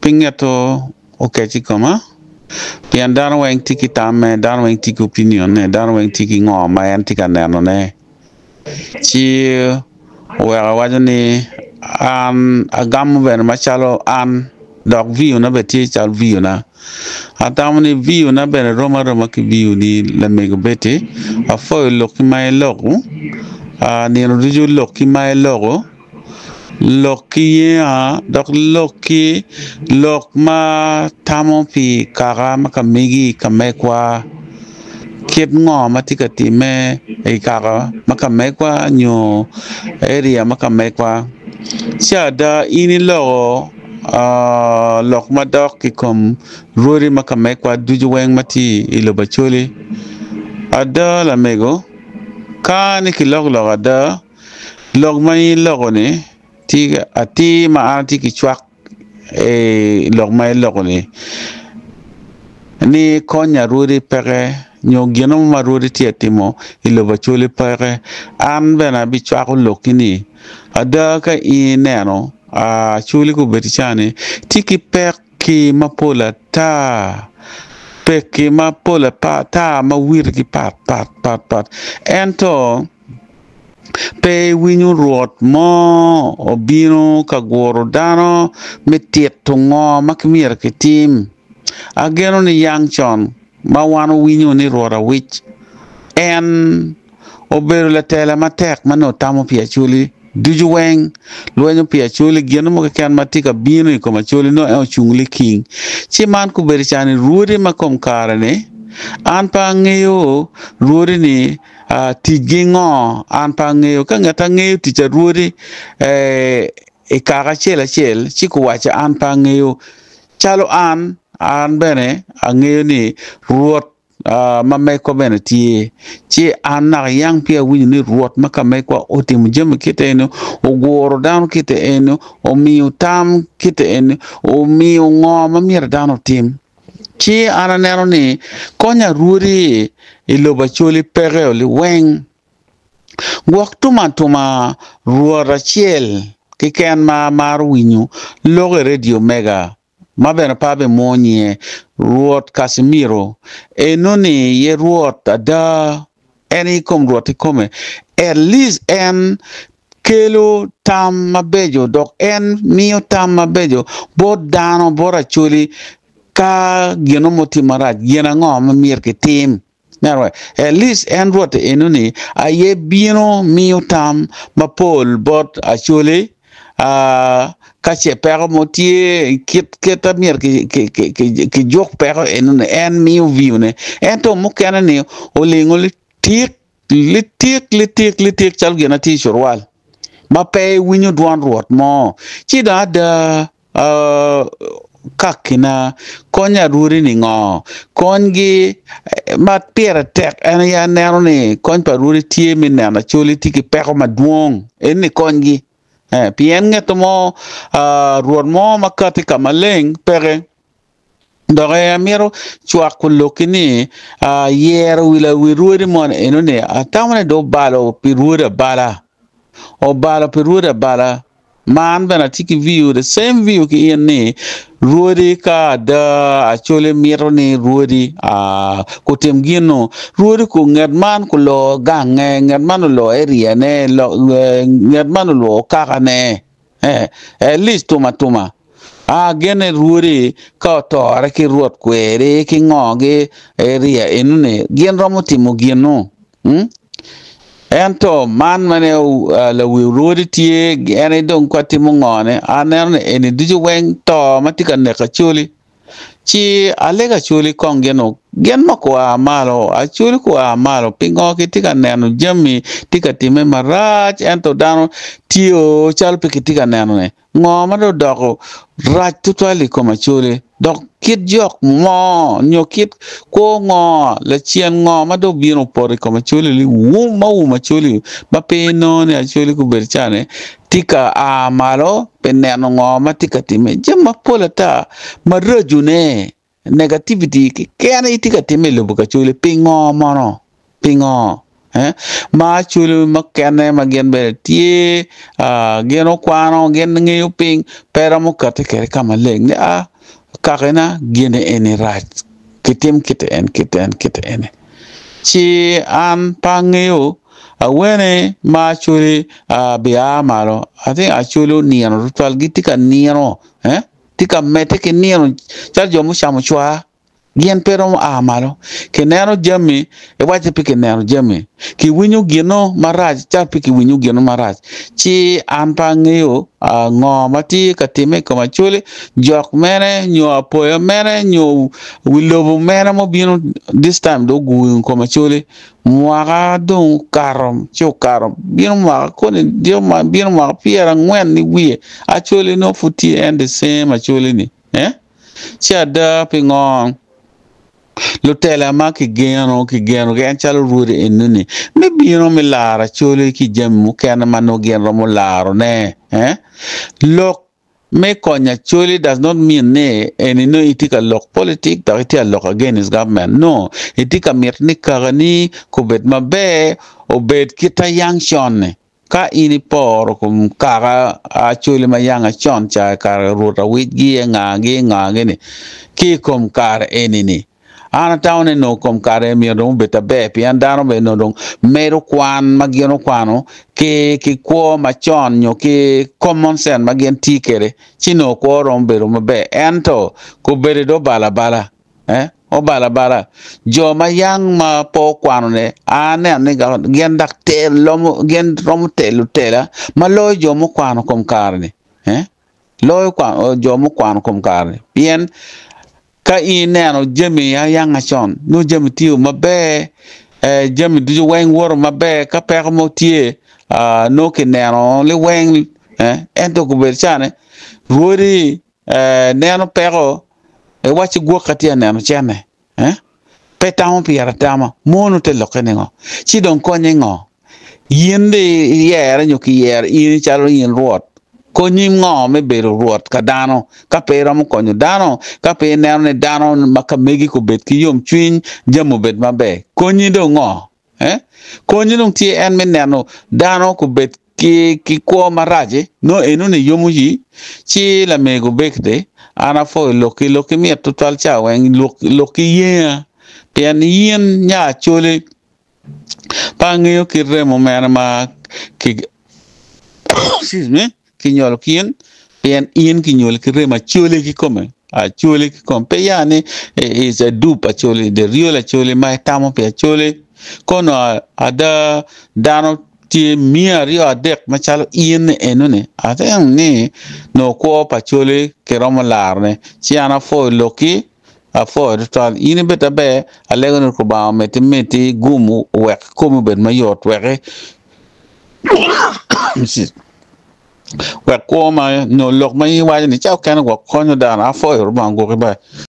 Pi ngeto okec i koma, pien dano weng tye ki tamme, dano weng tye ki opinion-ne, dano weng tye ki ngo ma en tye ka nenone. Ci oweko awaco ni an agamo bene macalo an dok view-na bene tye calo view-na. Atamo ni view-na bene rom aroma ki view-ni lamego Betty. Apwoyo lokki ma iloko, nino ducu lokki ma iloko. Lok ki yenga dok lok ki lok ma tamo pi kaka ma ka megi ka megwa kit ngo ma tye ka timme i kaka ma ka megwa nyo area ma ka megwa ci ada in iloko lok madok i kom rwodi ma ka megwa ducu weng ma tye i lobo Acholi ada lamego ka ni kilok lok ada. Lok ma in iloko-ni tye atir ma an atye ki cwak i lok ma iloko-ni ni kony arwodi peke nyo gin mo ma rwodi tye ka timo i lobo Acholi peke an bene abicwako lokki-ni ada ka in ineno Acholi gubedo cani tye ki pekki mapol ata pekki mapol ata ma wigi pat pat pat ento Pe iwinyo Rwot mo obino ka guro dano me tito ngo ma myero kitim? Ageno ni yang con ma wan owinyo ni Rwot awic en obedo latela matek ma nongo tamo pi Acholi ducu weng, lwenyo pi Acholi, gin mo keken ma tye ka bino i kom Acholi nongo en ocung liking. Ci man kobedo cani rwodi ma kom kare-ni an pe angeyo rwodi ni Ticgi ngo? An pe angeyo. Ka ngat angeyo tic arwodi i kaka acel acel ci guwacca an pe angeyo. Calo an, an bene angeyo ni Rwot ma megwa bene tye. Ci an naka yang peya awinyo ni Rwot ma ka megwa otimo jami kite eni, oguro dano kite eni, omiyo tam kite eni, omiyo ngo ma myero dano otim. Ci an aneno ni kony arwodi i lobo Acholi peke liweng. Gwok tum atuma rwot acel keken ma amaro winyo lok i redio mega ma bene pe abimwo nyinge, Rwot Casimiro. Eno-ni ye rwot ada, en i kom Rwot kikome. At least en kelo tam mabeco dok en miyo tam mabeco bot dano, bot Acholi ka gin mo tye marac gin ango ma myero kitim. At least en Rwot enoni aye bino miyo tam mapol bot Acholi ka ce peko mo tye kit kit ma myero kijuk peko enoni en miyo view ne ento mukene ni olingo litik Litik, litik, litik calo gin ma tye i curwal, ma pe iwinyo dwon Rwot mo. Ci dong ada, kakina, kony arwodi ningo? Konygi ma pire tek en aye aneno ni kony pa arwodi tye me neno Acholi tye ki peko madwong, en ni konygi. Pien nget mo, Rwot mo ma kati ka maleng peke. Dok amito cwako lokki ni yero wi lawi rwodi moni enoni atamo ni dong obalo pi rwodi abala, obalo pi rwodi abala ma an bene atye ki view the same view ki in ni rwodi ka ada Acholi mito ni rwodi gutim gin-nu rwodi ku nget man kulor gange nget man olor area ne nget man olor kakane. At least tum atuma. A gene rwodi ka otore ki rwot kweri ki ngo gi area enoni gin romo timo ginu. Hmm? Ento man mane uh, lawi rwodi tye en aye dong kwa timo ngone aneno ni eni ducu weng to ma tye ka neko Acholi. Ci alego Acholi kong gin gin ma gua malo, Acholi gua malo pingo kitye ka neno jami tye ka timme marac ento dano tye o calo pe kitye ka neno-ni. Ngo ma dong odoko rac tutwal i kom Acholi dok kit jok mo nyo kit kwo ngo lacen ngo ma dong obino opoto i kom Acholi liwum ma oumo Acholi ma pe inongo ni Acholi gubedo cani tye ka a malo pi neno ngo ma tye ka timme. Jami mapol ata maracone, negativity keken aye tye ka timme i lobo Kacoli. Pingo mono? Pingo? Ma Acholi mukene ma gin bene tye gin okwano gin ngeyo piny pe romo kati kwede ka maleng ni a kakina gini eni rac kitim kiti en kiti en kiti eni ci an pe angeyo awene ma Acholi bia malo I think Acholi onino tutwal gitye ka nino tye ka medde ki nino calo jo mucamo cwar. Gin pe romo a malo. Kineno jami, iwacci pe kineno jami. Kiwinyo gino marac, calo pe kiwinyo gino marac. Ci an pe angeyo ngo ma tye ka timme i kom Acholi, jok mene nyo apoya mene nyo wi lobo mene ma obino this time dong oguyo i kom Acholi. Mwaka dong okato ci okato, bino mwaka koni bino mwaka pyerangwen ki wiye, Acholi nongo pud tye en the same Acholi ni. Eh? Ci ada pingo lutela ma kigeno kigenogi en calo rwodi enoni me bino me laro Acholi ki jami mukene ma nongo gin romo larone? Eh? Lok me konyo Acholi does not mean ni eni nongo itye ka lok politik dok itye ka lok against government. No, itye ka mito ni kakani obed maber, obed kita yang con-ni. Ka in iporo kom kaka Acholi ma yanga con ca i kare Rwot Awicgi ngagi ngagi-ni ki i kom kare eni-ni, an atamo ni nongo kom kare eni myero dong obed aber pien dano bene nongo dong medo kwan ma gin okwano ki ki kwo macon nyo ki common sense ma gin tye kwede ci nongo kwo romo bedo maber ento kobedo dong obalo abala. Eh, obalo abala. Jo ma yang ma pe okwano-ni, aneno ni gin dok lomo, gin romo telo tela ma loyo jo mukwano kom kare-ni. Eh, loyo jo mukwano kom kare-ni. Pien ka in ineno jami ayanga con, nongo jami tiyo maber, eh, jami ducu weng woto maber, ka peko mo tye, ah, nongo kineno liweng, eh, ento gubedo cani, rwodi eh, neno peko, iwacci gwok atye ka neno cene, eh? Pe tamo pire atama, mono te lokke ningo? Ci dong konye ngo? In di iyere nyo kiyero in calo in rwot, konyi ngo me bedo rwot ka dano? Ka pe iromo konyo dano, ka pe ineno ni dano ma ka megi gubed ki yomcwiny, jami obed maber, konyi dong ngo? Eh? Konyi dong tye en me neno dano gubed ki, ki kwo marac-ci, nongo enoni yomo yi. Ci lamego Bekde, an apwoyo lokki, lokki mit tutwal ca weng, lok, lokki yenga, pien in nya Acholi, pe angeyo kit remo mene ma ki, excuse me, Kinyolo kin pien in kinyoli ki remo Acholi kikome, Acholi kikome. Pe ya ni is a dupe Acholi, the real Acholi ma itamo pi Acholi. Kono ada dano tye miya aryo adek macalo in enoni, atemo ni nongo kwo pa Acholi kiromo larone. Ci an apwoyo lokki, apwoyo tutwal. In ibed aber, alego ni Lubanga omeddi miti gum wek komi obed mayot wek Wek kwo ma nyo lok ma in iwaco ni ca okene gwok konyo dano apwoyo Rubanga gwoki ber.